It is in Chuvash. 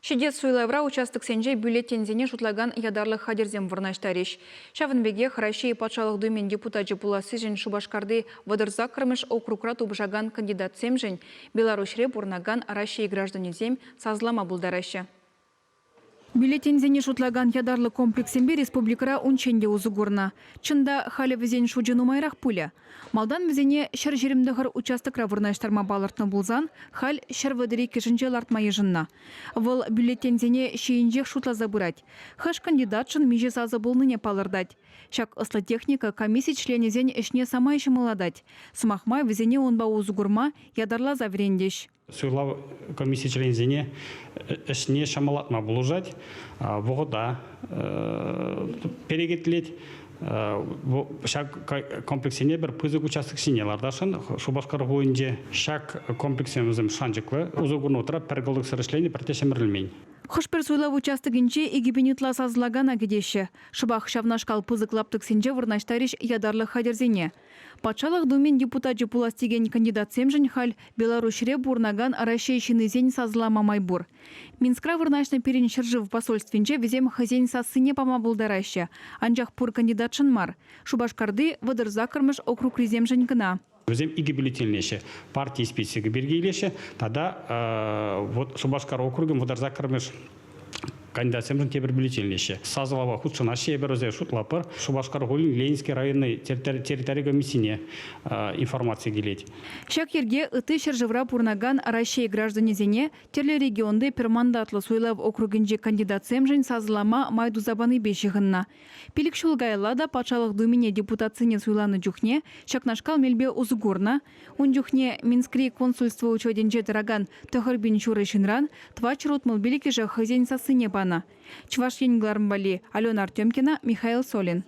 Ҫитес суйлавра участоксенче бюллетеньсене шутлакан ятарлӑ хатӗрсем вырнаҫтарӗҫ. Ҫавӑн пекех Раҫҫей Патшалӑх Думин депутачӗ пулассишӗн Шупашкарти 38-мӗш округра тупӑшакан кандидатсемшӗн Беларуҫре пурӑнакан Раҫҫей гражданӗсем сасӑлама пултараҫҫӗ. Бюллетеньсене шутлакан ятарлӑ комплекссемпе республикӑра унччен те усӑ курнӑ. Чӑн та, халӗ вӗсен шучӗ нумайрах пулӗ. Малтан вӗсене 129 участокра вырнаҫтарма палӑртнӑ пулсан, халь 132-шӗнче лартма йышӑннӑ. Вӑл бюллетеньсене ҫийӗнчех шутласа пырать. Хӑш кандидатшӑн миҫе сасӑ пулнине палӑртать. Ҫак ӑслӑ техника комисси членӗсен ӗҫне самай ҫӑмӑллатать. Сӑмах май, вӗсене унпа усӑ курма ятарласа вӗрентӗҫ. Суйлав комисси членӗсене ӗҫне ҫӑмӑллатма пулӑшать, вӑхӑта перекетлет. Ҫак комплекссене пӗр пысӑк участок ҫине лартасшӑн Шупашкар хулинче. Ҫак комплекссем вӗсем шанчӑклӑ. Усӑ курнӑ вӑхӑтра пӗр кӑлтӑксӑр ӗҫленӗ, пӗртте ҫӗмӗрӗлмен. Хӑш-пӗр суйлав участокӗнче 2000 ытла сасӑлакана кӗтеҫҫӗ. Шӑпах ҫавнашкал пысӑк лаптӑксенче вырнаҫтарӗҫ ятарлӑ хатӗрсене. Патшалӑх Думин депутачӗ пулас текен кандидатсемшӗн халь Беларуҫре пурӑнакан Раҫҫей ҫыннисен сасӑлама май пур. Минскра вырнаҫнӑ пирӗн ҫӗршыв посольствинче вӗсем хӑйсен сассине пама пултараҫҫӗ, анчах пур кандидатшӑн мар, Шупашкарти 38-мӗш округрисемшӗн кӑна. Вӗсем икӗ бюллетеньлеҫҫӗ. Парти списокӗ пирки илеҫҫӗ тата вот Шупашкар округӗн 38-мӗш кандидатсемшӗн тепӗр бюллетеньлеҫҫӗ. Сасӑлава хутшӑнаҫҫӗ эпир вӗсене шутлатпӑр. Шупашкар хулин Ленинский районный территори комиссине информаци килет. Ҫак йӗрке ытти ҫӗршывра пурӑнакан Раҫҫей гражданӗсене тӗрлӗ регионти пӗр мандатлӑ суйлав округӗнчи кандидатсемшӗн сасӑлама май туса панипе ҫыхӑннӑ. Пилӗк ҫул каялла та Патшалӑх Думине депутатсене суйланӑ чухне ҫакнашкал мелпе усӑ курнӑ. Ун чухне Минскри консульство учетӗнче тӑракан 9,5 ҫынран 465-ӗшӗ хӑйсен сассине панӑ. Чӑваш Ен кӑларӑм валли Алена Артемкина, Михаил Солин.